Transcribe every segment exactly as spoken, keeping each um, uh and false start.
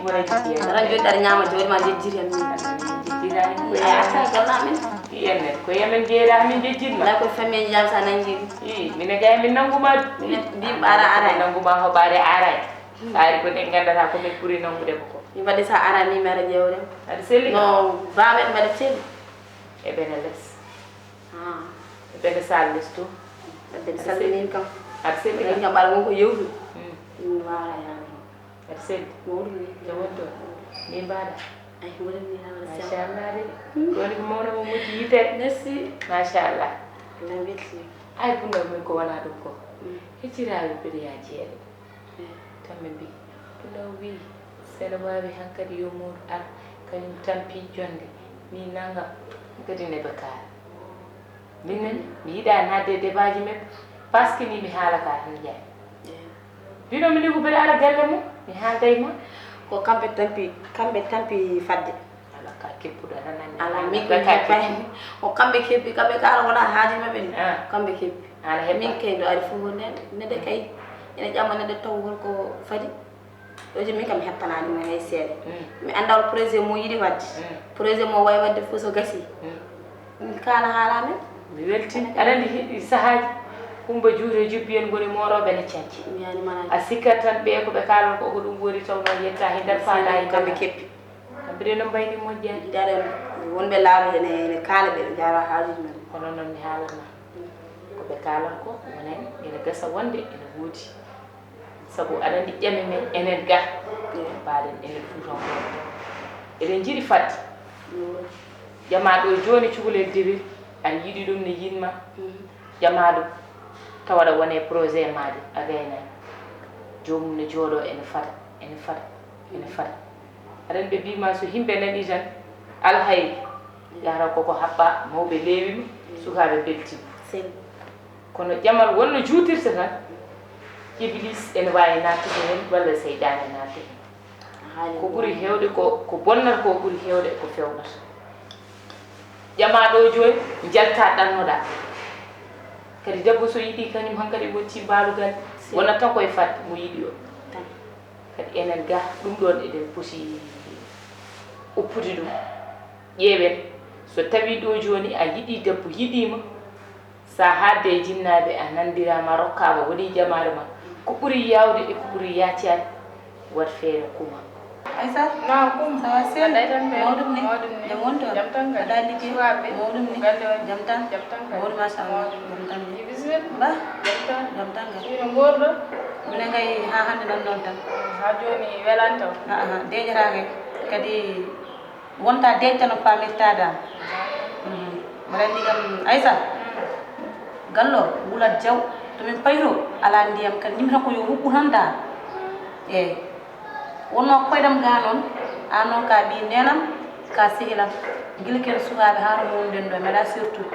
Aɗa jooɗi aɗa ñaama jooɗi ma jejjiri en min. Jejjiraani ko e atta gal ma min. Enen ko yemen jeeɗa min jejjirma. Alaa ko famille jam sa nangi. I mine gay min nanguma. Mine bi ara ara. Nanguma hoɓaade aray. Ari ko en gandata ko min ɓuri nangude ko ko. Mi waɗi sa ara mi mara jewre. Aɗa selli. No baaɓe mbaɗa selli. E ɓene les. Ah. E ɓene sal les to. Ɓe salmini kam. Aɗa selli kam. Kam ɓaɗa wonko yewtu. Mm. Min wawa yaade. Aɗa selli. Mawɗum ni. Jam woni toon. Ni mbaɗa. Ay wonani ni hawa. Machallah de. Ko woni ko mawna mo moƴƴi yitere. Merci. Machallah. Lambetti. Ay bunno min ko wona ɗum ko. Hecciraaɓe mbiɗa yaa jeere. Tan ɓe mbi ɗum ɗo wi sene wawi hankadi yo mawɗo ar kañum tampi jonde ni nangam. Kadi ne ɓe kaala min nani mi yiɗa nadde e débatji men. Parce que ni mi haalaka tan jeeya. Mbinomi ni ko mbeɗa ara galle mum mi haalda e ma. Ko kamɓe tampi kamɓe tampi fadde. Ala ka keppuɗo aɗa nanni. Ala min ko heppani. Ko kamɓe keppi kamɓe kala wona haaju maɓɓe ni. Kamɓe keppi. Ala heppa. Min kay ɗo ari fof neɗɗo neɗɗo kay ene ƴamma neɗɗo taw holko fadi. Ɗo jooni min kam mi heppanaani mo hay seeɗa. Mi anndaa won projet mo yiɗi waɗde. Projet mo wawi waɗde fof so gasi. Min kaala haala men. Mi weltin aɗa anndi heɗi sahaaji. Kumba juuto jubbi en ngoni moorooɓe ne canci. A sikkat tan ɓe ko ɓe kaalon ko ko ɗum woni taw noon yetta he nder faandaari kamɓe keppi. Kamɓe de no mbayni moƴƴaani. Daren wonɓe laaɓa ene ene kaala ɓe ɓe jaara haajuji men. Kono noon mi haalatma ko ɓe kaalan ko wonen ene gasa wonde ene woodi. Sabu aɗa anndi ƴame men enen ga mbaɗen enen fuutankooɓe eɗen njiɗi fadde. Ƴama ɗo jooni cukalel debel aɗa yiɗi ɗum ne yinma. Ƴama ɗum tawa aɗa wone projet maɗa a gaynani. Joomum ne jooɗo ene fada ene fada ene fada. Aɗa anndi ɓe mbima so yimɓe nani tan alhayri yahata koko haɓɓa mawɓe leewima sukaaɓe mbeltima. Kono ƴamal wonno juutirta tan iblis ene wawi nattude hen walla seyɗane natta hen. Ko ɓuri hewde ko ko bonnata ko ɓuri hewde ko fewnata. Ƴama ɗo jooni jalta ɗannoɗa. Kadi debbo so yiɗi kañum hankadi wonti mbaalu galle wonat tan koye fadde mo yiɗi o. Kadi enen ga ɗum ɗon eɗen poti uppude ɗum. Ƴeewen so tawi ɗo jooni a yiɗi debbo yiɗima. Sa haalde e jinnaaɓe a nanndirama a rokkaama woni jamaare ma ko ɓuri yaawde e ko ɓuri yaaccaade wat feere kuma. Aysat. Naam kum. Sawa sel. Mawɗum ni. Jam wonto. Jam tan kay. Aɗa liggey. Suwaaɓe. Mawɗum ni. Galle on. Jam tan. Jam tan kay. Mawɗum machallah. Jam tan ni. Bismil. Ba. Jam tan. Jam tan kay. Ino ngorɗo. Minen kay ha hannde nan noon tan. Ha jooni welan taw. Aa deeƴata kay kadi. Wonta deeƴta no paamirta dal. Mbaɗa anndi kam aysa gallo wulat jaw to min payto ala ndiyam kadi yimɓe tan ko yo huɓɓu tan dal. Eeyi wonno koyɗam ga noon an noon ka ɓi nenam ka sehilam gila ken sukaaɓe haa to mawnuɗen ɗo meɗa surtout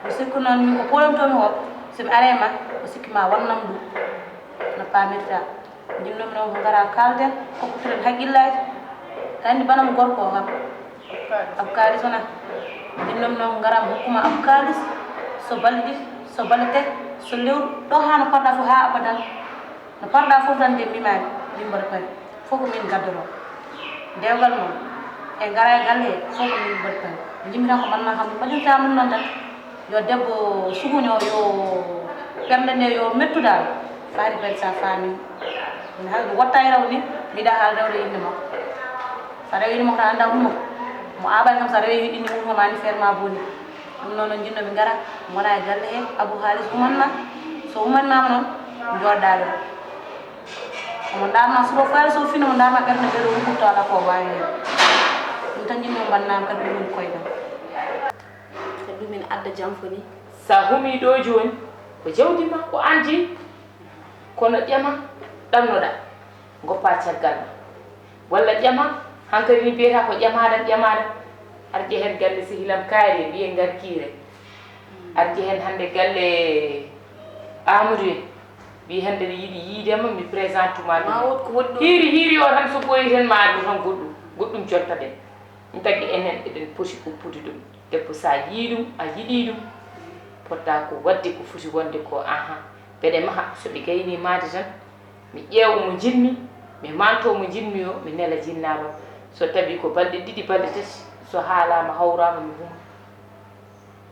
o sikku noon min ko poɗamtomi o somi arema o sikki ma wannam ɗum no paamirta. Jinnomi noon ko ngara kalden kokkotiren haqqillaaji. Aɗa anndi bana mo gorko o kam abkaalis wona. Jinnomi noon ko ngara mi hokkuma abkaalis so balɗe ɗiɗi so balɗe tati so lewru ɗo haa no parɗa fof haa abadan. No parɗa fof tan nde mbimaami min mbaɗa pari fof ko min gaddoro dewgal mum e ngara e galle he fof ko min mbaɗa pari. Jimmi tan ko manma kam mbaɗirta mum noon tan. Yo debbo suguño yo ɓernde nde yo mettu dal faari bel sa faami. Hay mi wotta e raw ni mbiɗa haal rewde innde makko. Sa rewi innde makko tan annda humo mo aɓani kam sa rewi innde mum kam anni feere ma boni. Ɗum noon noon jinno mi ngara mi wona e galle he abou haalis umanma so umanmama noon joɗɗa ɗo omo darma suba faari so fini mo darma ɓernde ɓeɗo huɓɓurto ala ko wawi hen. Ɗum tan jinno mbannama kadi ɗum woni koyɗam. Kadi ɗum ene adda jam fo ni. Sa humi ɗo joni ko jawdi ma ko an jeyi kono ƴama ɗannoɗa goppa caggal ma walla ƴama hankadi ni mbiyata ko ƴamaɗam ƴamaɗam. Aɗa jehen galle sehilam kaari mbiye ngarkiire. Aɗa jehen hande galle amadou en mbi hande ne yiɗi yiidema mi présente tuma ɗum hiiri hiiri o tan so ɓooyi tan ma ɗum tan goɗɗum goɗɗum jontaɗen. Ɗum tagi enen eɗen poti uppude ɗum debbo sa yii ɗum a yiɗi ɗum potta ko wadde ko foti wonde ko aha mbeɗe maha soɓe gayni maade tan mi ƴeewa mo jinmi Mi manto mo njiɗmi o, mi nela jinnaama. So tawi ko balɗe ɗiɗi, balɗe tati, so haalaama, hawraama, mi huma.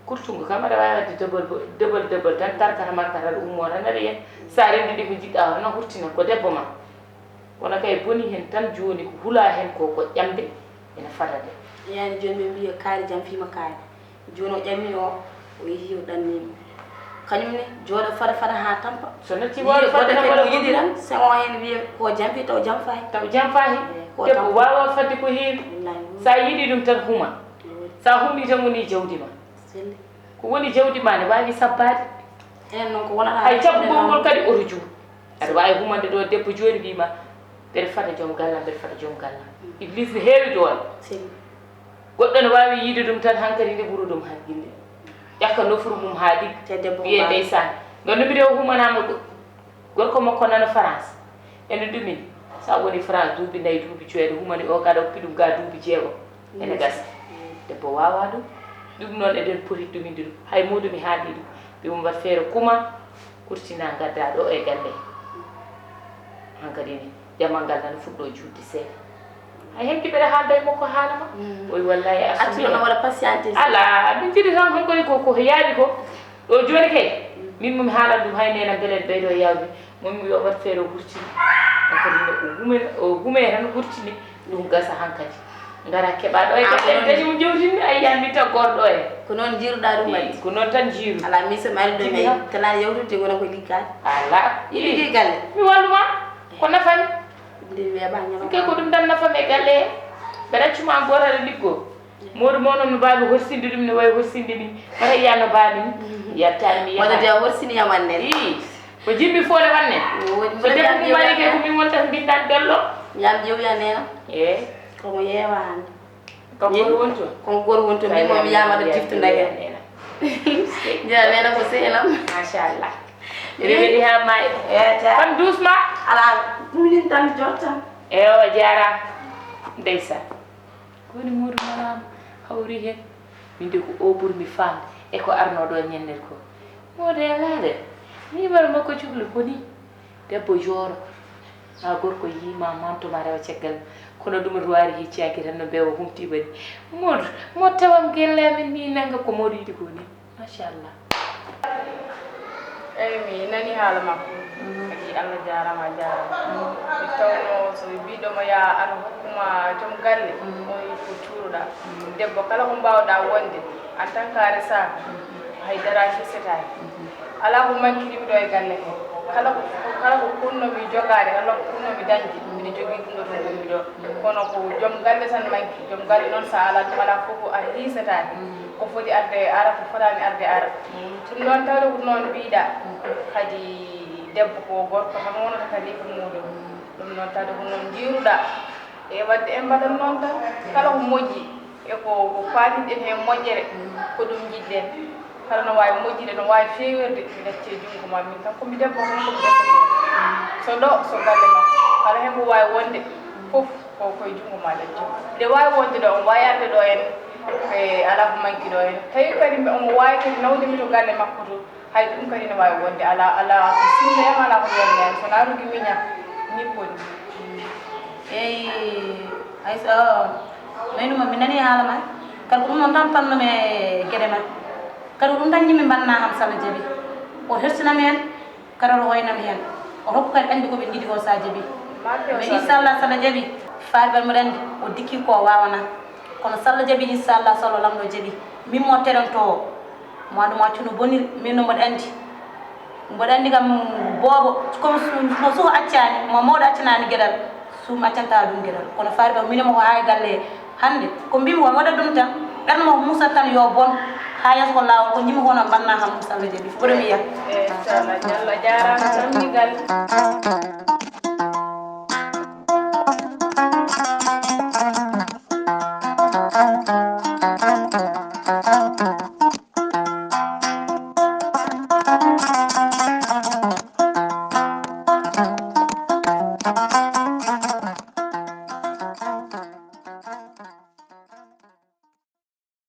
Kurtungu kam aɗa waawi waɗde debol, debol, debol tan, tarkata markata aɗa ummo tan aɗa yiya. So a renndidi ko njiɗɗa o tan a hurtina ko debbo ma. Kono kay boni heen tan jooni ko hula heen ko, ko ƴamde ene fadade. Yani jooni min mbiya kaari jam fiima kaari. Jooni o ƴammi o, o yehi o ɗannima. Kañum ne jooɗo fada fada haa tampa. So natti yiye wawde fadde goɗɗo kadi mo yiɗi tan, sen o heen wiye ko jamfi taw jamfahi. Taw jamfahi. Eyi, ko debbo tampa. Wawa fadde ko heewi. Wallahi. Sa yiɗi ɗum tan huma. Eyi. Sa humni tan woni jawdi ma. Selli. Ko woni jawdi ma ne waawi sabbaade. Enen noon ko wonata. Hay caɓugol ngol kadi oto juut. Aɗa waawi humande ɗo debbo jooni wima mbeɗa fada joom gallam, mbeɗa fada joom gallam. Iblis ne heewi doole. Selli. Goɗɗo ne waawi yiide ɗum tan hankadi ne ɓura ɗum haqqille. Ƴakka nofru mum haa ɗigga. Te debbo wiye mbaɗa. Ndeysaan. Nganndu mbiɗo o humanama go-, gorko makko nana France. Ene ɗumini. Sa woni France duuɓi nayi, duuɓi joyi, aɗa humani o, kaɗa oppi ɗum ga duuɓi jeego. Ene gasa. Debbo wawa ɗum. Ɗum noon eɗen poti ɗuminde ɗum. Hay muɗum mi haaldi ɗum. Ɓe mum mbaɗ feere kuma, kurtina ngadda ɗo e galle. Hankadi ni, jamal ngal nana fuɗɗo juutde seeɗa. Hay hen kiɓere haalda e makko haala ma. Mm. Oy wallahi a accu no waɗa patienté. Ala, min jiɗi tan ko koni ko, ko yaawi ko. Ɗo jooni kay, min mum haalan ɗum hay nena mbele ɓeyɗo yawde. Moom mi yo waɗ feere o hurtini. Hankadi no o hume, o hume tan hurtini. Ɗum gasa hankadi. Ngara keɓa ɗo e galle en dañi mo jowtinde, ay yandi taggor ɗo e. Ko noon jiiruɗa ɗum waɗi. Ko noon tan jiiru. Ala mi so mari ɗo mi tala yewtude wona ko liggaade. Ala. Yiɗi galle. Mi walluma. Ko nafani. Nde weeɓa ñama. Ke ko ɗum tan nafami e galle he. Ɓe raccuma an goto aɗa liggo. Moɗo mono no mbawi horsinde ɗum ne wawi horsinde min. Mata yiya no mbaɗi mi. Yettani mi. Wona yettani. De a horsini yam wannen. Ii. Ko jimmi fof ne wannen. Woni so mbaɗa debbo mum mari ke ko min wonta mbindan bello. Yam ƴeew ya nena. Eyi. Komo yeewa hannde. Ko goto woni toon? Ko goto woni toon. Min mo mi yama ɗo jiftu daga. Jeeya nena ko sehelam. Machallah. Eɗe weli ha maayi. Eyi, ta. Tan doucement. Ala, minin tan jottan. Ewa, jaaraama. Ndeysaan. Ko woni Modou Maram hawri heen? Min de ko o ɓurmi faamde e ko arnoo ɗo ñannere ko. Modou e laade, numéro makko cukli ko nii. Debbo jooro, haa gorko yii ma, manto ma rewa caggal ma. Kono ɗum aɗa waari heccaaki tan no mbeewa humti waɗi. Modou, mo tawam gelle amen nii nannga ko Modou yiɗi ko nii. Machallah. Eyi, mi nani haala makko. Mm. Kadi Allah jaaraama, a jaaraama. Mm. Mi tawno so ɓe mbiɗo mo yaa ar hokkuma joom galle, mm, o yi ko cuuruɗa. Mm. Debbo kala ko mbaawɗa wonde, en tant que a resaaka, mm, hay dara hisetaaki. Mm. Alaa ko mankirimi ɗo e galle he. Kala ko, kala ko kunnomi jogaade, kala ko kunnomi dañde, mm, miɗo jogii ɗum ɗo to ngonmi ɗo. Mm. Kono ko joom galle tan manki. Joom galle noon, so a alaa ɗum, alaa fof ko a hiisetaaki. Mm. Ko foti arde e ara, ko fotaani arde e ara. Mm. Ɗum noon, tawde ko noon mbiɗa, mm, kadi debbo ko gorko tan wonata kalifa muuɗum. Mm. Ɗum noon, tawde ko noon njiiruɗa. E waɗde en mbaɗat noon tan, kala ko moƴƴi e ko, ko paalinɗen heen moƴƴere, mm, ko ɗum njiɗɗen. Kala no waawi moƴƴude, no waawi feewerde, mi ɗacci e junngo ma. Min kam, ko mi debbo tan, ko mi debbo tan. So ɗo, so galle makko. Kala heen ko waawi wonde fof, ko, ko e junngo ma ɗacci. Nde waawi wonde ɗo, omo waawi arde ɗo en, e alaa ko manki ɗo en. Tawi kadi mbe-, omo waawi kadi nawde mi to galle makko to. Hay ɗum kadi no waawi wonde. Alaa, alaa ko sinno yam, alaa ko yonno yam. So na rugi miña, ñipponi. Eyi, hay so, no inuma, mi nani haala ma. Kadi ko ɗum noon tan panno-mi e geɗe ma. Kadi ko ɗum tan njimmi mbanna kam, so Allah jaɓi. O hersinam heen, kadi o hoynam heen. O hokku kadi añde ko ɓe njiɗi ko, so a jaɓi. Mais inchallah, so Allah jaɓi, faari ɓen mboɗo anndi, o dikki ko o waawana. Kono so Allah jaɓi, inchallah, so Allah lamɗo jaɓi, min mo terantoowo, mo anndu mo accu no boniri, min no mboɗo anndi. Mboɗo anndi kam, boobo, comme su-, mo suuha accaani, mo mawɗo accanaani geɗal, suum accanta ɗum geɗal. Kono faari kam, minen mo ko haa e galle hannde, ko mbimi ko mi waɗa ɗum tan, ɓernde mo ko muusat tan yo bon, haa yeeso ko laawol, ko njimmi ko noon mbanna kam, so Allah jaɓi, fof mi yiya. Eyi, inchallah, Diallo jaaraama, salmingal.